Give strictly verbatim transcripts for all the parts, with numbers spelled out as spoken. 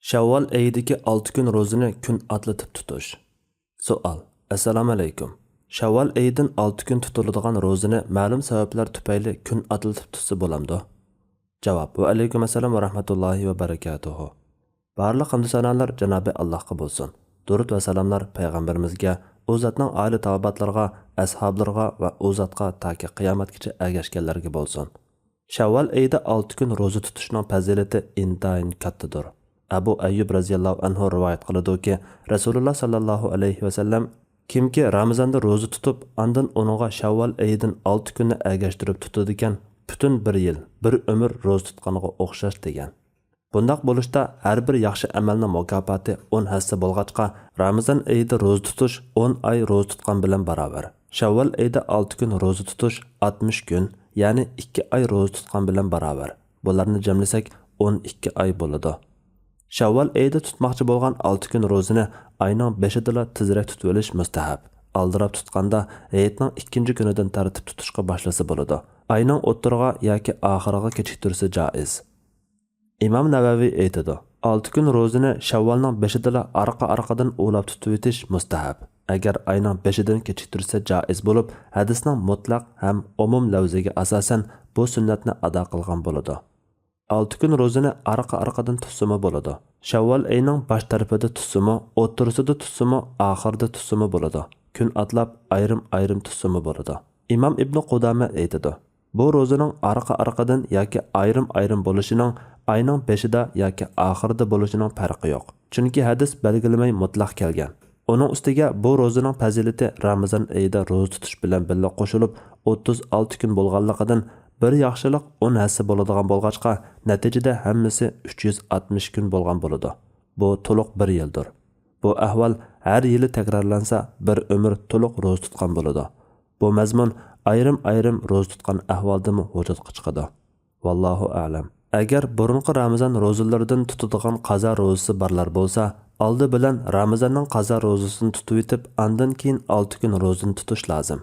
شەۋۋال ئېيىدىكى ئالتە كۈن روزىنى كۈن ئاتلىتىپ تۇتۇش. سوئال. ئەسسالامۇئەلەيكۇم. شەۋۋال ئېيىدىن ئالتە كۈن تۇتۇلىدىغان روزىنى مەلۇم سەۋەبلەر تۈپەيلى كۈن ئاتلىتىپ تۇتسا بولامدۇ؟ جاۋاب. ۋەئەلەيكۇم ئەسسالام ۋە رەھمەتۇللاھى ۋە بەرىكاتۇھۇ. بارلىق ھەمدۇ سانالار جانابى ئاللاھقا بولسۇن. دۇرۇت ۋە سالاملار پەيغەمبىرىمىزگە، ئۇ زاتنىڭ ئائىلە تاۋابىئاتلىرىغا، ئەسھابلىرىغا ۋە ئۇ زاتقا تاكى قىيامەتكىچە ئەگەشكەنلەرگە بولسۇن. شەۋۋال ئېيىدا ئالتە كۈن روزا تۇتۇشنىڭ پەزىلىتى ئىنتايىن كاتتىدۇر. ئەبۇ ئەييۇب رەزىياللاھۇ ئەنھۇ رىۋايەت قىلىدۇكى، رەسۇلۇللا ساللاللاھۇ ئەلەيھى ۋەسەللەم، كىمكى رامىزاندا روزا تۇتۇپ، ئاندىن ئۇنىڭغا شەۋۋال ئېيىدىن ئالتە كۈننى ئەگەشتۈرۈپ تۇتىدىكەن، پۈتۈن بىر يىل، بىر ئۆمۈر روزا تۇتقانغا ئوخشاش، دېگەن. بۇنداق بولۇشتا ھەر بىر ياخشى ئەمەلنىڭ مۇكاپاتى ئون ھەسسە بولغاچقا، رامىزان ئېيىدا روزا تۇتۇش ئون ئاي روزا تۇتقان بىلەن باراۋەر. شەۋۋال ئېيىدا ئالتە كۈن روزا تۇتۇش ئاتمىش كۈن، يەنى ئىككى ئاي روزا تۇتقان بىلەن باراۋەر. بۇلارنى جەملىسەك، ئون ئىككى ئاي بولىدۇ. شەۋۋال ئېيىدا تۇتماقچى بولغان ئالتە كۈن روزىنى ئاينىڭ بېشىدىلا تېزرەك تۇتۇۋېلىش مۇستەھەب. ئالدىراپ تۇتقاندا، ھېيتنىڭ ئىككىنچى كۈنىدىن تارتىپ تۇتۇشقا باشلىسا بولىدۇ. ئاينىڭ ئوتتۇرىغا ياكى ئاخىرىغا كېچىكتۈرسە جائىز. ئىمام نەۋەۋى ئېيتىدۇ، ئالتە كۈن روزىنى شەۋۋالنىڭ بېشىدىلا ئارقا-ئارقىدىن ئۇلاپ تۇتۇۋېتىش مۇستەھەب. ئەگەر ئاينىڭ بېشىدىن كېچىكتۈرسە جائىز بولۇپ، ھەدىسنىڭ مۇتلەق ھەم ئومۇم لەۋزىگە ئاساسەن بۇ سۈننەتنى ئادا قىلغان بولىدۇ. ئالتە كۈن روزىنى ئارقا-ئارقىدىن تۇتسىمۇ بولىدۇ. شەۋۋال ئېيىنىڭ باش تەرىپىدە تۇتسىمۇ، ئوتتۇرىسىدا تۇتسىمۇ، ئاخىرىدا تۇتسىمۇ بولىدۇ. كۈن ئاتلاپ ئايرىم-ئايرىم تۇتسىمۇ بولىدۇ. ئىمام ئىبنى قۇدامە ئېيتىدۇ، بۇ روزىنىڭ ئارقا-ئارقىدىن ياكى ئايرىم-ئايرىم بولۇشىنىڭ، ئاينىڭ بېشىدا ياكى ئاخىرىدا بولۇشىنىڭ پەرقى يوق. چۈنكى ھەدىس بەلگىلىمەي مۇتلەق كەلگەن. ئۇنىڭ ئۈستىگە بۇ روزىنىڭ پەزىلىتى رامىزان ئېيىدا روزا تۇتۇش بىلەن بىللە قوشۇلۇپ ئوتتۇز ئالتە كۈن بولغانلىقىدىن، بىر ياخشىلىق ئون ھەسسە بولىدىغان بولغاچقا، نەتىجىدە ھەممىسى ئۈچ يۈز ئاتمىش كۈن بولغان بولىدۇ. بۇ تولۇق بىر يىلدۇر. بۇ ئەھۋال ھەر يىلى تەكرارلانسا، بىر ئۆمۈر تولۇق روزا تۇتقان بولىدۇ. بۇ مەزمۇن ئايرىم-ئايرىم روزا تۇتقان ئەھۋالدىمۇ ۋۇجۇدقا چىقىدۇ. ۋاللاھۇ ئەلەم. ئەگەر بۇرۇنقى رامىزان روزىلىرىدىن تۇتىدىغان قازا روزىسى بارلار بولسا، ئالدى بىلەن رامىزاننىڭ قازا روزىسىنى تۇتۇۋېتىپ، ئاندىن كېيىن ئالتە كۈن روزىنى تۇتۇش لازىم.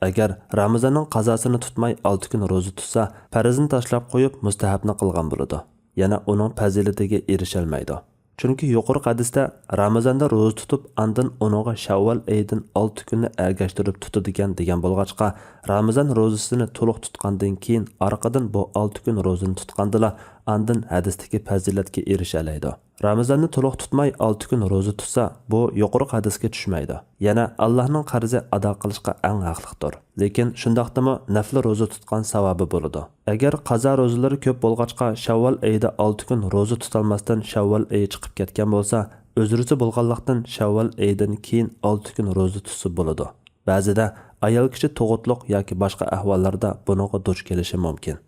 ئەگەر رامىزاننىڭ قازاسىنى تۇتماي ئالتە كۈن روزا تۇتسا، پەرزنى تاشلاپ قويۇپ، مۇستەھەبنى قىلغان بولىدۇ. يەنە ئۇنىڭ پەزىلىتىگە ئېرىشەلمەيدۇ. چۈنكى يۇقىرىقى ھەدىستە رامىزاندا روزا تۇتۇپ، ئاندىن ئۇنىڭغا شەۋۋال ئېيىدىن ئالتە كۈننى ئەگەشتۈرۈپ تۇتىدىكەن دېگەن بولغاچقا، رامىزان روزىسىنى تولۇق تۇتقاندىن كېيىن ئارقىدىن بۇ ئالتە كۈن روزىنى تۇتقاندىلا، ئاندىن ھەدىستىكى پەزىلەتكە ئېرىشەلەيدۇ. رامىزاننى تولۇق تۇتماي ئالتە كۈن روزا تۇتسا، بۇ يۇقىرىقى ھەدىسكە چۈشمەيدۇ. يەنە ئاللاھنىڭ قەرزى ئادا قىلىشقا ئەڭ ھەقلىقتۇر. لېكىن شۇنداقتىمۇ نەپلى روزا تۇتقان ساۋابى بولىدۇ. ئەگەر قازا روزىلىرى كۆپ بولغاچقا، شەۋۋال ئېيىدا ئالتە كۈن روزا تۇتالماستىن شەۋۋال ئېيى چىقىپ كەتكەن بولسا، ئۆزرىسى بولغانلىقتىن شەۋۋال ئېيىدىن كېيىن ئالتە كۈن روزا تۇتسا بولىدۇ. بەزىدە ئايال كىشى تۇغۇتلۇق ياكى باشقا ئەھۋاللاردا بۇنىڭغا دۇچ كېلىشى مۇمكىن.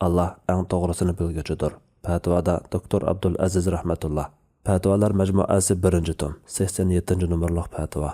ئاللا ئەڭ توغرىسىنى بىلگۈچىدۇر. پەتىۋادا دوكتور ئابدۇل ئەزىز رەھمەتۇللا. پەتىۋالار مەجمۇئەسى بىرىنچى توم، سەكسەن يەتتىنچى نومۇرلۇق پەتىۋا.